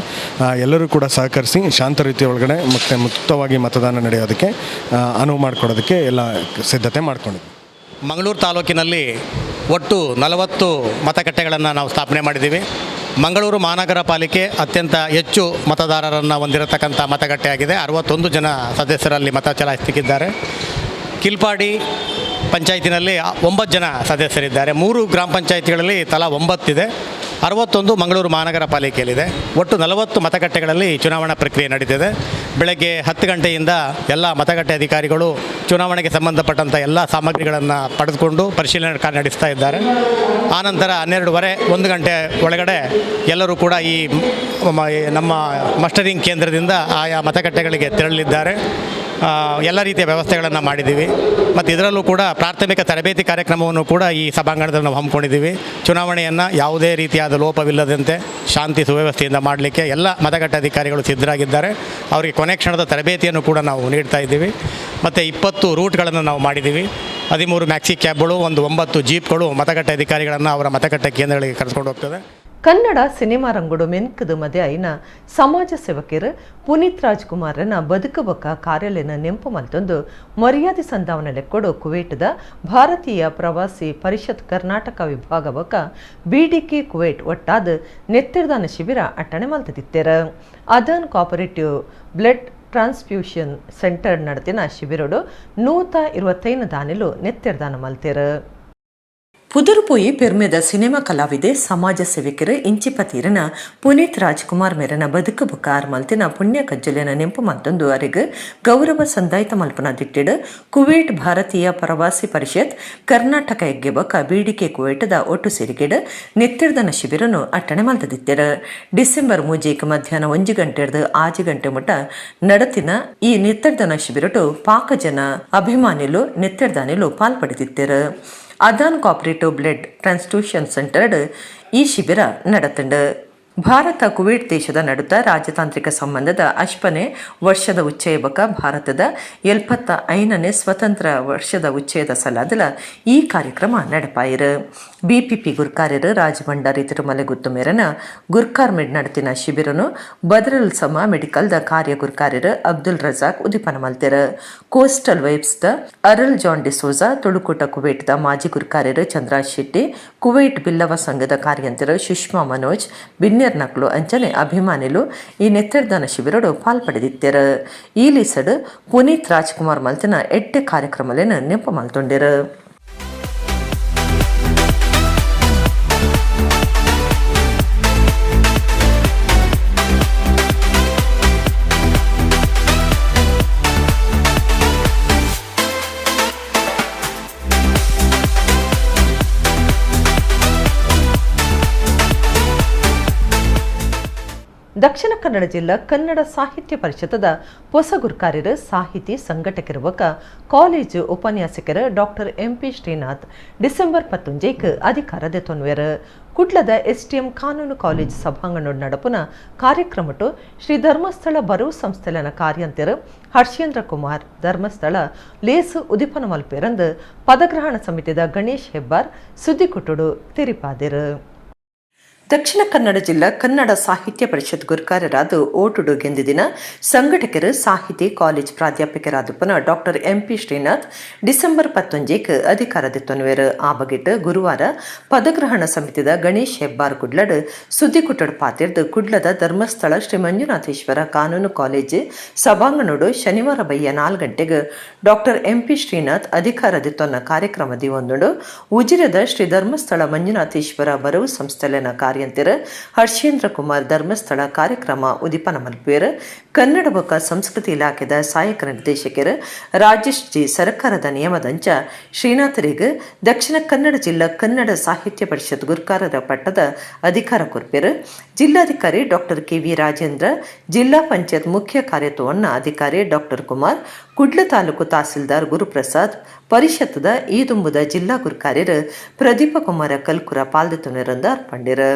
ಎಲ್ಲರೂ ಕೂಡ ಸಹಕರಿಸಿ ಶಾಂತ ರೀತಿಯ ಒಳಗಡೆ ಮತ್ತು ಮುಕ್ತವಾಗಿ ಮತದಾನ ನಡೆಯೋದಕ್ಕೆ ಅನುವು ಮಾಡಿಕೊಡೋದಕ್ಕೆ ಎಲ್ಲ ಸಿದ್ಧತೆ ಮಾಡ್ಕೊಂಡಿದ್ವಿ. ಮಂಗಳೂರು ತಾಲೂಕಿನಲ್ಲಿ ಒಟ್ಟು 40 ಮತಗಟ್ಟೆಗಳನ್ನು ನಾವು ಸ್ಥಾಪನೆ ಮಾಡಿದ್ದೀವಿ. ಮಂಗಳೂರು ಮಹಾನಗರ ಪಾಲಿಕೆ ಅತ್ಯಂತ ಹೆಚ್ಚು ಮತದಾರರನ್ನು ಹೊಂದಿರತಕ್ಕಂಥ ಮತಗಟ್ಟೆಯಾಗಿದೆ. 61 ಜನ ಸದಸ್ಯರಲ್ಲಿ ಮತ ಚಲಾಯಿಸಲಿಕ್ಕಿದ್ದಾರೆ. ಕಿಲ್ಪಾಡಿ ಪಂಚಾಯತಿನಲ್ಲಿ 9 ಜನ ಸದಸ್ಯರಿದ್ದಾರೆ. 3 ಗ್ರಾಮ ಪಂಚಾಯತಿಗಳಲ್ಲಿ ತಲಾ 9 ಇದೆ. 61 ಮಂಗಳೂರು ಮಹಾನಗರ ಪಾಲಿಕೆಯಲ್ಲಿದೆ. ಒಟ್ಟು 40 ಮತಗಟ್ಟೆಗಳಲ್ಲಿ ಚುನಾವಣಾ ಪ್ರಕ್ರಿಯೆ ನಡೀತಿದೆ. ಬೆಳಗ್ಗೆ 10 ಗಂಟೆಯಿಂದ ಎಲ್ಲ ಮತಗಟ್ಟೆ ಅಧಿಕಾರಿಗಳು ಚುನಾವಣೆಗೆ ಸಂಬಂಧಪಟ್ಟಂಥ ಎಲ್ಲ ಸಾಮಗ್ರಿಗಳನ್ನು ಪಡೆದುಕೊಂಡು ಪರಿಶೀಲನೆ ಕಾರ್ಯ ನಡೆಸ್ತಾ ಇದ್ದಾರೆ. ಆನಂತರ 12:30 1 ಗಂಟೆ ಒಳಗಡೆ ಎಲ್ಲರೂ ಕೂಡ ಈ ನಮ್ಮ ಮಸ್ಟರಿಂಗ್ ಕೇಂದ್ರದಿಂದ ಆಯಾ ಮತಗಟ್ಟೆಗಳಿಗೆ ತೆರಳಲಿದ್ದಾರೆ. ಎಲ್ಲ ರೀತಿಯ ವ್ಯವಸ್ಥೆಗಳನ್ನು ಮಾಡಿದ್ದೀವಿ. ಮತ್ತು ಇದರಲ್ಲೂ ಕೂಡ ಪ್ರಾಥಮಿಕ ತರಬೇತಿ ಕಾರ್ಯಕ್ರಮವನ್ನು ಕೂಡ ಈ ಸಭಾಂಗಣದಲ್ಲಿ ನಾವು ಹಮ್ಮಿಕೊಂಡಿದ್ದೀವಿ. ಚುನಾವಣೆಯನ್ನು ಯಾವುದೇ ರೀತಿಯಾದ ಲೋಪವಿಲ್ಲದಂತೆ ಶಾಂತಿ ಸುವ್ಯವಸ್ಥೆಯಿಂದ ಮಾಡಲಿಕ್ಕೆ ಎಲ್ಲ ಮತಗಟ್ಟೆ ಅಧಿಕಾರಿಗಳು ಸಿದ್ಧರಾಗಿದ್ದಾರೆ. ಅವರಿಗೆ ಕೊನೆ ಕ್ಷಣದ ತರಬೇತಿಯನ್ನು ಕೂಡ ನಾವು ನೀಡ್ತಾ ಇದ್ದೀವಿ. ಮತ್ತು 20 ರೂಟ್ಗಳನ್ನು ನಾವು ಮಾಡಿದ್ದೀವಿ. 13 ಮ್ಯಾಕ್ಸಿ ಕ್ಯಾಬ್ಗಳು, ಒಂದು 9 ಜೀಪ್ಗಳು ಮತಗಟ್ಟೆ ಅಧಿಕಾರಿಗಳನ್ನು ಅವರ ಮತಗಟ್ಟೆ ಕೇಂದ್ರಗಳಿಗೆ ಕರೆದುಕೊಂಡು ಹೋಗ್ತದೆ. ಕನ್ನಡ ಸಿನಿಮಾ ರಂಗುಡು ಮೆನ್ಕದು ಮದೆ ಐನ ಸಮಾಜ ಸೇವಕರು ಪುನೀತ್ ರಾಜ್ಕುಮಾರನ ಬದುಕಬಕ್ಕ ಕಾರ್ಯಾಲಯನ ನೆಂಪು ಮಲ್ತೊಂದು ಮರ್ಯಾದೆ ಸಂದಾವನ ಲೆಕ್ಕೊಡು ಕುವೈಟ್ದ ಭಾರತೀಯ ಪ್ರವಾಸಿ ಪರಿಷತ್ ಕರ್ನಾಟಕ ವಿಭಾಗ ಬೊಕ್ಕ ಬಿಡಿಕೆ ಕುವೈಟ್ ಒಟ್ಟಾದ ನೆತ್ತಿರ್ದಾನ ಶಿಬಿರ ಅಟ್ಟಣೆ ಮಲ್ತದಿತ್ತೆರ. Adan cooperative blood transfusion centre ನಡೆದಿನ ಶಿಬಿರಡು 125 ದಾನಿಲು ನೆತ್ತಿರ್ದಾನ ಮಲ್ತೆರ್. ಪುದರುಪೋಯಿ ಪೆರ್ಮೆದ ಸಿನಿಮಾ ಕಲಾವಿದೆ ಸಮಾಜ ಸೇವಕರು ಇಂಚಿಪತೀರನ ಪುನೀತ್ ರಾಜ್ಕುಮಾರ್ ಮೇರನ ಬದುಕು ಬುಕ್ಕಾರ್ ಮಲ್ತಿನ ಪುಣ್ಯ ಕಜ್ಜಲಿನ ನೆಂಪು ಮತ್ತೊಂದು ಅರೆಗ್ ಗೌರವ ಸಂದಾಯಿತ ಮಲ್ಪನ ದಿಟ್ಟಿಡು ಕುವೈಟ್ ಭಾರತೀಯ ಪ್ರವಾಸಿ ಪರಿಷತ್ ಕರ್ನಾಟಕ ಎಗ್ಗೆ ಬೊಕ್ಕ ಬಿಡಿಕೆ ಕುವೈಟದ ಒಟ್ಟು ಸೇರಿಗೆಡು ನೆತ್ತಿರ್ದನ ಶಿಬಿರನು ಅಟ್ಟಣೆ ಮಲ್ತದಿತ್ತೆರ್. ಡಿಸೆಂಬರ್ 3 ಮಧ್ಯಾಹ್ನ 1 ಗಂಟೆರ್ದು 6 ಗಂಟೆ ಮುಟ ನಡತಿನ ಈ ನೆತ್ತಿರ್ದನ ಶಿಬಿರಟು ಪಾಕ ಜನ ಅಭಿಮಾನಿಲು ನೆತ್ತಿರ್ದಾನಿಲು ಪಾಲ್ಪಡೆದಿತ್ತೆರ್. Adan cooperative blood transfusion centre ಈ ಶಿಬಿರ ನಡೆತಂಡು. ಭಾರತ ಕುವೈಟ್ ದೇಶದ ನಡುತ್ತ ರಾಜತಾಂತ್ರಿಕ ಸಂಬಂಧದ ಅಶ್ಪನೆ ವರ್ಷದ ಉಚ್ಚಯ ಬಕ ಭಾರತದ 75ನೇ ಸ್ವತಂತ್ರ ವರ್ಷದ ಉಚ್ಚಯದ ಸಲಾದಲ ಈ ಕಾರ್ಯಕ್ರಮ ನಡೆಪಾಯಿರು. ಬಿಪಿಪಿ ಗುರ್ಕಾರ್ಯರು ರಾಜಭಂಡಾರಿ ತಿರುಮಲೆ ಗುತ್ತು ಮೇರನ ಗುರ್ಕಾರ್ ಮೆಡ್ ನಡತಿನ ಶಿಬಿರನು ಬದ್ರಲ್ ಸಮ ಮೆಡಿಕಲ್ದ ಕಾರ್ಯ ಗುರ್ಕಾರ್ಯರು ಅಬ್ದುಲ್ ರಜಾಕ್ ಉದ್ದೀಪನ ಮಲ್ತೆರು. ಕೋಸ್ಟಲ್ ವೈಬ್ಸ್ದ ಅರಲ್ ಜಾನ್ ಡಿಸೋಜಾ, ತುಳುಕೂಟ ಕುವೈಟ್ದ ಮಾಜಿ ಗುರ್ಕಾರ್ಯರು ಚಂದ್ರಾಜ್ ಶೆಟ್ಟಿ, ಕುವೈಟ್ ಬಿಲ್ಲವ ಸಂಘದ ಕಾರ್ಯಂತರು ಸುಷ್ಮಾ ಮನೋಜ್, ಬಿನ್ನೆರ್ನಕ್ಲು ಅಂಚನೆ ಅಭಿಮಾನಿಲು ಈ ನೆತ್ತರ್ದಾನ ಶಿಬಿರಡು ಪಾಲ್ಪಡೆದಿತ್ತೆರು. ಈ ಲಿಸಡು ಪುನೀತ್ ರಾಜ್ಕುಮಾರ್ ಮಲ್ತಿನ ಎಡ್ಡೆ ಕಾರ್ಯಕ್ರಮಲೇನು ನೆಂಪು ಮಲ್ತೊಂಡಿರು. ದಕ್ಷಿಣ ಕನ್ನಡ ಜಿಲ್ಲಾ ಕನ್ನಡ ಸಾಹಿತ್ಯ ಪರಿಷತ್ತದ ಹೊಸ ಗುರ್ಕಾರ್ಯರು ಸಾಹಿತಿ ಸಂಘಟಕರು ಕಾಲೇಜು ಉಪನ್ಯಾಸಕರು doctor MP Srinath December 19 ಅಧಿಕಾರ ದೆತೊನ್ವೆರ್. ಕುಡ್ಲದ ಎಸ್ಟಿಎಂ ಕಾನೂನು ಕಾಲೇಜು ಸಭಾಂಗಣ ನಡಪುನ ಕಾರ್ಯಕ್ರಮಟು ಶ್ರೀ ಧರ್ಮಸ್ಥಳ ಬರವು ಸಂಸ್ಥೆಲನ ಕಾರ್ಯಂತೆರು ಹರ್ಷೇಂದ್ರ ಕುಮಾರ್ ಧರ್ಮಸ್ಥಳ ಲೇಸು ಉದಿಪನ ಮಲ್ಪೆರಂದು ಪದಗ್ರಹಣ ಸಮಿತಿದ ಗಣೇಶ್ ಹೆಬ್ಬಾರ್ ಸುದ್ದಿಕುಟ್ಟುಡು ತೆರಿಪಾದಿರು. ದಕ್ಷಿಣ ಕನ್ನಡ ಜಿಲ್ಲಾ ಕನ್ನಡ ಸಾಹಿತ್ಯ ಪರಿಷತ್ ಗುರ್ಕಾರರಾದ ಓಟುಡು ಗೆಂದಿದಿನ ಸಂಘಟಕರು ಸಾಹಿತಿ ಕಾಲೇಜ್ ಪ್ರಾಧ್ಯಾಪಕರಾದ ಪುನಃ doctor MP Srinath December 19 ಅಧಿಕಾರದಿತ್ತೊನ್ವೇರು. ಆ ಬಗೆಟ್ ಗುರುವಾರ ಪದಗ್ರಹಣ ಸಮಿತಿದ ಗಣೇಶ್ ಹೆಬ್ಬಾರ್ ಕುಡ್ಲಡ್ ಸುದ್ದಿಕುಟ್ಟಡ್ ಪಾತಿರ್ದು ಕುಡ್ಲದ ಧರ್ಮಸ್ಥಳ ಶ್ರೀ ಮಂಜುನಾಥೇಶ್ವರ ಕಾನೂನು ಕಾಲೇಜು ಸಭಾಂಗಣೋಡು ಶನಿವಾರ ಬಯ್ಯ 4 ಗಂಟೆಗೆ ಡಾಕ್ಟರ್ ಎಂಪಿ ಶ್ರೀನಾಥ್ ಅಧಿಕಾರದಿತ್ತೊನ್ನ ಕಾರ್ಯಕ್ರಮ ದಿವೊಂದುಂಡು. ಉಜಿರದ ಶ್ರೀ ಧರ್ಮಸ್ಥಳ ಮಂಜುನಾಥೇಶ್ವರ ಬರವು ಸಂಸ್ಥೆಲೆನ ಕಾರ್ಯ ಕಾರ್ಯಂತೆರ್ ಹರ್ಷೇಂದ್ರ ಕುಮಾರ್ ಧರ್ಮಸ್ಥಳ ಕಾರ್ಯಕ್ರಮ ಉದಿಪನ ಮಲ್ಪುವೆರ್. ಕನ್ನಡ ಬೊಕ್ಕ ಸಂಸ್ಕೃತಿ ಇಲಾಖೆದ ಸಹಾಯಕ ನಿರ್ದೇಶಕರು ರಾಜೇಶ್ ಜಿ ಸರ್ಕಾರದ ನಿಯಮದಂಚ ಶ್ರೀನಾಥರಿಗ್ ದಕ್ಷಿಣ ಕನ್ನಡ ಜಿಲ್ಲಾ ಕನ್ನಡ ಸಾಹಿತ್ಯ ಪರಿಷತ್ ಗುರ್ಕಾರರ ಪಟ್ಟದ ಅಧಿಕಾರ ಕೊರ್ಪೆರ್. ಜಿಲ್ಲಾಧಿಕಾರಿ ಡಾಕ್ಟರ್ ಕೆವಿ ರಾಜೇಂದ್ರ, ಜಿಲ್ಲಾ ಪಂಚಾಯತ್ ಮುಖ್ಯ ಕಾರ್ಯತೋವನ್ನ ಅಧಿಕಾರಿ ಡಾಕ್ಟರ್ ಕುಮಾರ್, ಕುಡ್ಲ ತಾಲೂಕು ತಹಸೀಲ್ದಾರ್ ಗುರುಪ್ರಸಾದ್, ಪರಿಷತ್ದ ಈ ದುಂಬುದ ಜಿಲ್ಲಾ ಗುರ್ಕಾರ್ಯರು ಪ್ರದೀಪ ಕುಮಾರ ಕಲ್ಕುರ ಪಾಲ್ದೆತೊನೆರಂದ ಅರ್ಪಂಡಿರು.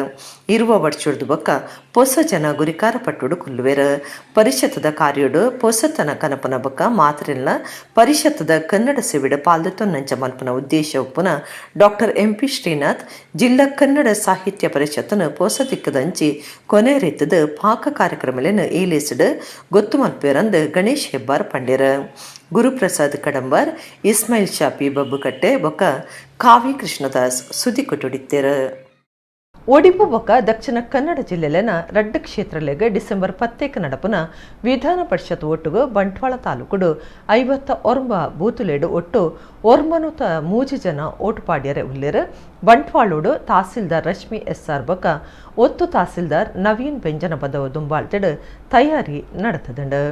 ಇರುವ ವರ್ಷದ ಬೊಕ್ಕ ಪೊಸ ಜನ ಗುರಿಕಾರ ಪಟ್ಟುಡು ಕುಲ್ಲುವೆರು. ಪರಿಷತ್ದ ಕಾರ್ಯಡು ಪೊಸತನ ಕನಪನ ಬೊಕ್ಕ ಮಾತ್ರೆಲ್ನ ಪರಿಷತ್ದ ಕನ್ನಡ ಸೇವೆಡ್ ಪಾಲ್ದೆತೊನ್ನಂಚ ಮಲ್ಪನ ಉದ್ದೇಶ ಉಪ್ಪುನ ಡಾಕ್ಟರ್ ಎಂಪಿ ಶ್ರೀನಾಥ್ ಜಿಲ್ಲಾ ಕನ್ನಡ ಸಾಹಿತ್ಯ ಪರಿಷತ್ನ ಪೊಸ ದಿಕ್ಕದಂಚಿ ಕೊನೆ ರೀತದ ಪಾಕ ಕಾರ್ಯಕ್ರಮಲೆನ್ ಏಲೇಸಿಡ್ ಗೊತ್ತು ಮಲ್ಪೆರಂದು ಗಣೇಶ್ ಹೆಬ್ಬಾರ್ ಪಂಡಿರು. ಗುರುಪ್ರಸಾದ್ ಕಡಂಬಾರ್, ಇಸ್ಮಾಯಿಲ್ ಶಾಪಿ ಬಬ್ಬುಕಟ್ಟೆ ಬೊಕ್ಕ ಕಾವಿ ಕೃಷ್ಣದಾಸ್ ಸುದ್ದಿ ಕೊಟ್ಟುಡಿತ್ತೇರು. ಒಡಿಪು ಬೊಕ್ಕ ದಕ್ಷಿಣ ಕನ್ನಡ ಜಿಲ್ಲೆಲೆನ ರಡ್ಡ್ ಕ್ಷೇತ್ರಲೆಗ್ ಡಿಸೆಂಬರ್ 10 ನಡಪುನ ವಿಧಾನ ಪರಿಷತ್ ಒಟ್ಟುಗು ಬಂಟ್ವಾಳ ತಾಲೂಕುಡು 59 ಬೂತುಲೆಡು ಒಟ್ಟು 903 ಜನ ಓಟು ಪಾಡ್ಯರೆ ಉಲ್ಲೆರ್. ಬಂಟ್ವಾಳೋಡು ತಹಸೀಲ್ದಾರ್ ರಶ್ಮಿ ಎಸ್ ಆರ್ ಬೊಕ್ಕ ಒತ್ತು ತಹಸೀಲ್ದಾರ್ ನವೀನ್ ಬೆಂಜನ ಪದವು ದುಂಬಾಳ್ತೆಡ್ ತಯಾರಿ ನಡತದಂಡು.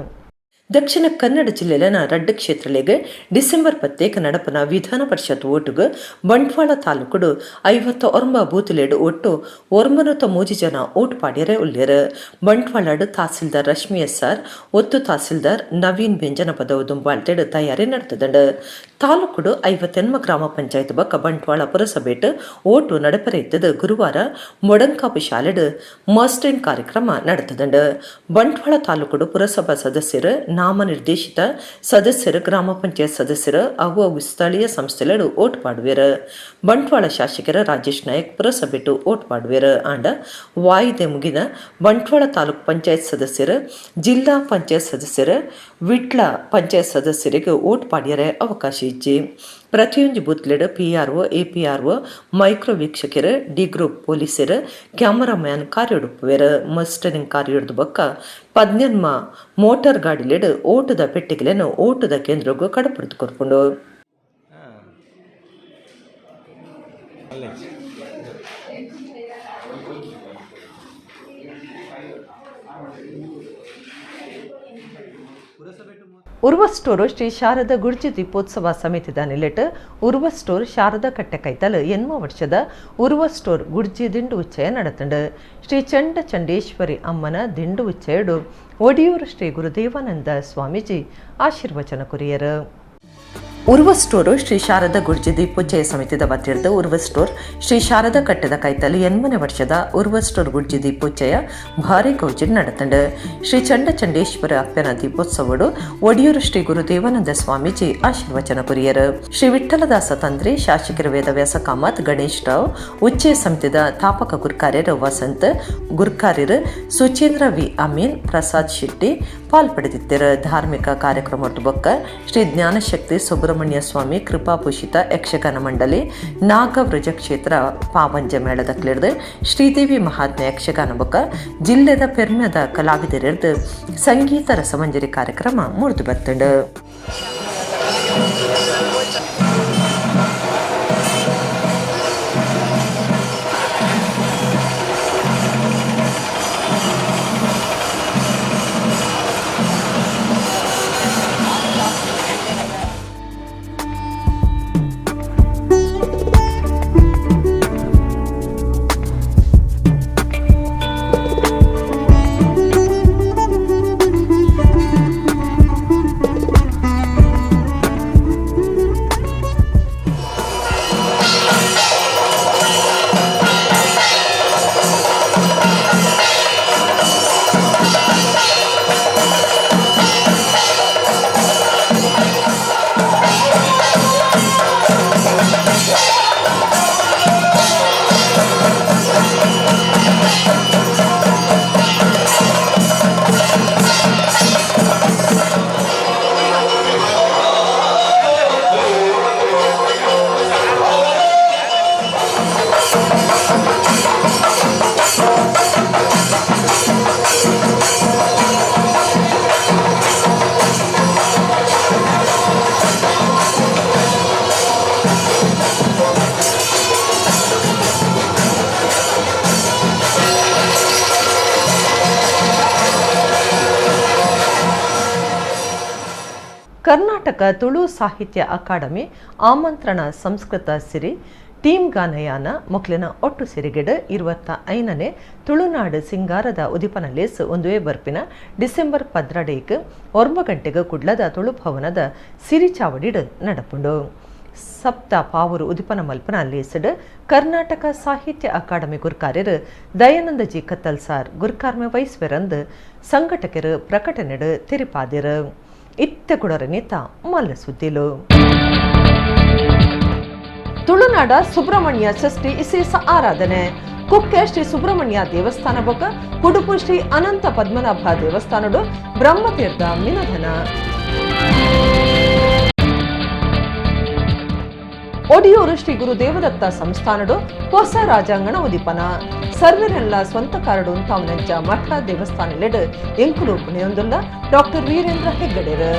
ದಕ್ಷಿಣ ಕನ್ನಡ ಜಿಲ್ಲೆಲೆನ ರಡ್ಡ್ ಕ್ಷೇತ್ರಲೆಗ್ ಡಿಸೆಂಬರ್ 10 ನಡಪುನ ವಿಧಾನ ಪರಿಷತ್ ಓಟುಗು ಬಂಟ್ವಾಳ ತಾಲೂಕುಡು 59 ಬೂತುಲೆಡು ಒಟ್ಟು 903 ಜನ ಓಟು ಪಾಡ್ಯರೆ ಉಲ್ಲೆರ್. ಬಂಟ್ವಾಳಡ್ ತಹಸೀಲ್ದಾರ್ ರಶ್ಮಿ ಎಸ್ ಆರ್, ಒತ್ತು ತಹಸೀಲ್ದಾರ್ ನವೀನ್ ಬೆಂಜನ ಪದವು ದುಂಬಾಳ್ತೆಡ್ ತಯಾರಿ ನಡತದಂಡು. ತಾಲೂಕುಡು 58 ಗ್ರಾಮ ಪಂಚಾಯತ್ ಬೊಕ್ಕ ಬಂಟ್ವಾಳ ಪುರಸಭೆಟ್ ಓಟು ನಡಪರೆ ಇತ್ತದು. ಗುರುವಾರ ಮೊಡಂಕಾಪು ಶಾಲೆಡ್ ಮಸ್ಟರಿಂಗ್ ಕಾರ್ಯಕ್ರಮ ನಡತದಂಡು. ಬಂಟ್ವಾಳ ತಾಲೂಕುಡು ಪುರಸಭಾ ಸದಸ್ಯರು, ನಾಮನಿರ್ದೇಶಿತ ಸದಸ್ಯರು, ಗ್ರಾಮ ಪಂಚಾಯತ್ ಸದಸ್ಯರು ಅವು ಅವು ಸ್ಥಳೀಯ ಸಂಸ್ಥೆಗಳು ಓಟ್ ಪಾಡುವೆರು. ಬಂಟ್ವಾಳ ಶಾಸಕರ ರಾಜೇಶ್ ನಾಯಕ್ ಪುರಸಭೆಟು ಓಟ್ ಪಾಡುವೆರು. ಆಂಡ ವಾಯಿದೆ ಮುಗಿದ ಬಂಟ್ವಾಳ ತಾಲೂಕ್ ಪಂಚಾಯತ್ ಸದಸ್ಯರು, ಜಿಲ್ಲಾ ಪಂಚಾಯತ್ ಸದಸ್ಯರು, ವಿಟ್ಲ ಪಂಚಾಯತ್ ಸದಸ್ಯರಿಗೆ ಓಟ್ ಪಾಡ್ಯರೆ ಅವಕಾಶ ಇಜ್ಜಿ. ಪ್ರತಿಯೊಂದು ಬೂತ್ಲೆಡ್ ಪಿಆರ್ಒ, ಎಪಿಆರ್ಒ, ಮೈಕ್ರೋ ವೀಕ್ಷಕರು, ಡಿ ಗ್ರೂಪ್ ಪೊಲೀಸರು, ಕ್ಯಾಮರಾಮ್ಯಾನ್ ಕಾರ್ಯೊಡುಪ್ಪುವೆರು. ಮಸ್ಟರಿಂಗ್ ಕಾರ್ಯೊಡ್ದು ಬೊಕ್ಕ 18 ಮೋಟಾರ್ ಗಾಡಿಲೆಡ್ ಓಟುದ ಪೆಟ್ಟಿಗೆಲೆನ್ ಓಟುದ ಕೇಂದ್ರಗ್ ಕಡಪುಡ್ದು ಕೊರ್ಪುಂಡು. ಉರ್ವಸ್ಟೋರು ಶ್ರೀ ಶಾರದಾ ಗುರ್ಜಿ ದೀಪೋತ್ಸವ ಸಮಿತಿದ ನಿಲೆಟ್ ಉರ್ವಸ್ಟೋರ್ ಶಾರದಾ ಕಟ್ಟೆ ಕೈತಲ್ 8 ವರ್ಷದ ಉರ್ವಸ್ಟೋರ್ ಗುರ್ಜಿ ದಿಂಡು ಉಚ್ಚಯ ನಡತಂಡು. ಶ್ರೀ ಚಂಡ ಚಂಡೇಶ್ವರಿ ಅಮ್ಮನ ದಿಂಡು ಉಚ್ಚಯಡು ಒಡಿಯೂರು ಶ್ರೀ ಗುರುದೇವಾನಂದ ಸ್ವಾಮೀಜಿ ಆಶೀರ್ವಚನ ಕೊರಿಯರು. ಉರ್ವಸ್ಟೋರು ಶ್ರೀ ಶಾರದಾ ಗುರ್ಜಿ ದೀಪೋಚ್ಚಯ ಸಮಿತಿದ ವತಿರ್ದ ಉರ್ವಸ್ಟೋರ್ ಶ್ರೀ ಶಾರದಾ ಕಟ್ಟೆದ ಕೈತಲ್ 8ನೇ ವರ್ಷದ ಉರ್ವಸ್ಟೋರ್ ಗುರ್ಜಿ ದೀಪೋಚ್ಚಯ ಭಾರಿ ಗೌಜಿಡ್ ನಡತಂಡು. ಶ್ರೀ ಚಂಡ ಚಂಡೇಶ್ವರ ಅಪ್ಪನ ದೀಪೋತ್ಸವಡು ಒಡಿಯೂರು ಶ್ರೀ ಗುರುದೇವಾನಂದ ಸ್ವಾಮೀಜಿ ಆಶೀರ್ವಚನ ಕೊರಿಯರು. ಶ್ರೀ ವಿಠಲದಾಸ ತಂತ್ರಿ, ಶಾಸಕರ ವೇದವ್ಯಾಸ ಕಾಮತ್, ಗಣೇಶ್ ರಾವ್, ಉಚ್ಚಯ ಸಮಿತಿದ ತಾಪಕ ಗುರ್ಕಾರ್ಯರು ವಸಂತ್ ಗುರ್ಕಾರ್ಯರು, ಸುಚೇಂದ್ರ ವಿ ಅಮೀನ್, ಪ್ರಸಾದ್ ಶೆಟ್ಟಿ ಪಾಲ್ಪಡೆದಿದ್ದರು. ಧಾರ್ಮಿಕ ಕಾರ್ಯಕ್ರಮ ಬೊಕ್ಕ ಶ್ರೀ ಜ್ಞಾನಶಕ್ತಿ ಸುಬ್ರಹ್ಮಣ್ಯ ಸ್ವಾಮಿ ಕೃಪಾಪೂಷಿತ ಯಕ್ಷಗಾನ ಮಂಡಳಿ, ನಾಗವೃಜ ಕ್ಷೇತ್ರ ಪಾವಂಜ ಮೇಳದ ಕ್ಲಿರ್ದು ಶ್ರೀದೇವಿ ಮಹಾತ್ಮೆ ಯಕ್ಷಗಾನ ಬೊಕ್ಕ ಜಿಲ್ಲೆದ ಪೆರ್ಮೆದ ಕಲಾವಿದರಿರ್ದು ಸಂಗೀತ ರಸಮಂಜರಿ ಕಾರ್ಯಕ್ರಮ ಮುರಿದು ಬತ್ತಂಡು. ಕರ್ನಾಟಕ ತುಳು ಸಾಹಿತ್ಯ ಅಕಾಡೆಮಿ ಆಮಂತ್ರಣ ಸಂಸ್ಕೃತ ಸಿರಿ ಟೀಮ್ ಗಾನಯಾನ ಮೊಕ್ಲಿನ ಒಟ್ಟು ಸಿರಿಗೆಡ್ 25ನೇ ತುಳುನಾಡು ಸಿಂಗಾರದ ಉದಿಪನ ಲೇಸ್ ಒಂದುವೇ ಬರ್ಪಿನ ಡಿಸೆಂಬರ್ 12 9 ಗಂಟೆಗೆ ಕುಡ್ಲದ ತುಳು ಭವನದ ಸಿರಿಚಾವಡಿಡ್ ನಡಪುಂಡು. ಸಪ್ತ ಪಾವೂರು ಉದಿಪನ ಮಲ್ಪನ ಲೇಸ್ಡ್ ಕರ್ನಾಟಕ ಸಾಹಿತ್ಯ ಅಕಾಡೆಮಿ ಗುರ್ಕಾರ್ಯರು ದಯಾನಂದ ಜಿ ಕತ್ತಲ್ ಸಾರ್ ಗುರ್ಕಾರ್ಮೆ ವಹಿಸುವರಂದು ಸಂಘಟಕರು ಪ್ರಕಟಣೆಡು ತೆರಿಪಾದಿರು. ಇತ್ತೆ ಕುಡರನಿತ ಮಲ್ಲ ಸುದ್ದಿಲು. ತುಳುನಾಡ ಸುಬ್ರಹ್ಮಣ್ಯ ಷಷ್ಠಿ ವಿಶೇಷ ಆರಾಧನೆ. ಕುಕ್ಕೆ ಶ್ರೀ ಸುಬ್ರಹ್ಮಣ್ಯ ದೇವಸ್ಥಾನ ಬೊಕ್ಕ ಕುಡುಪು ಶ್ರೀ ಅನಂತ ಪದ್ಮನಾಭ ದೇವಸ್ಥಾನಡು ಬ್ರಹ್ಮತೀರ್ಥ ಮಿನಧನ. ಒಡಿಯೂರು ಶ್ರೀ ಗುರು ದೇವದತ್ತ ಸಂಸ್ಥಾನಡು ಹೊಸ ರಾಜಾಂಗಣ ಉದಿಪನ. ಸರ್ವರೆಲ್ಲ ಸ್ವಂತ ಕಾರಡು ತಾವನಂಚ ಮಠ ದೇವಸ್ಥಾನಲೆಡ್ ಎಂಕುಲು ಪುಣೆಯೊಂದುಲ್ಲ ಡಾಕ್ಟರ್ ವೀರೇಂದ್ರ ಹೆಗ್ಗಡೆರು.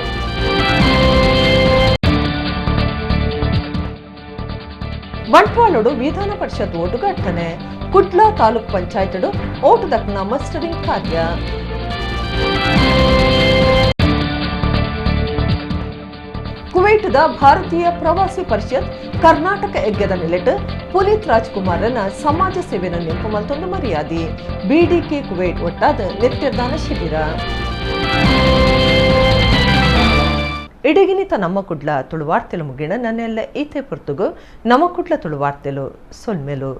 ಬಂಟ್ವಾಳಡು ವಿಧಾನ ಪರಿಷತ್ ಓಟು ಘಟನೆ. ಕುಡ್ಲ ತಾಲೂಕ್ ಪಂಚಾಯತ್ಡು ಓಟು ದಕ್ನ ಮಸ್ಟರಿಂಗ್ ಕಾರ್ಯ. ಕುವೈಟ್ದ ಭಾರತೀಯ ಪ್ರವಾಸಿ ಪರಿಷತ್ ಕರ್ನಾಟಕ ಯಜ್ಞದ ನೆಲೆಟ್ ಪುನೀತ್ ರಾಜ್ಕುಮಾರ್ನ ಸಮಾಜ ಸೇವೆಯನ್ನು ನೆನಪು ಮಲ್ತೊಂದು ಮರ್ಯಾದೆ. ಬಿಡಿಕೆ ಕುವೈಟ್ ಒಟ್ಟಾದ ನೆತ್ಯದಾನ ಶಿಬಿರ. ಇಡಗಿನಿತ ನಮ್ಮ ಕುಡ್ಲ ತುಳುವಾರ್ತೆಲು ಮುಗಿಣ ನನ್ನೆಲ್ಲ ಈತೆ ಪೊರ್ತುಗು ನಮ್ಮ ಕುಡ್ಲ ತುಳುವಾರ್ತೆಲು ಸೊಲ್ಮೆಲು.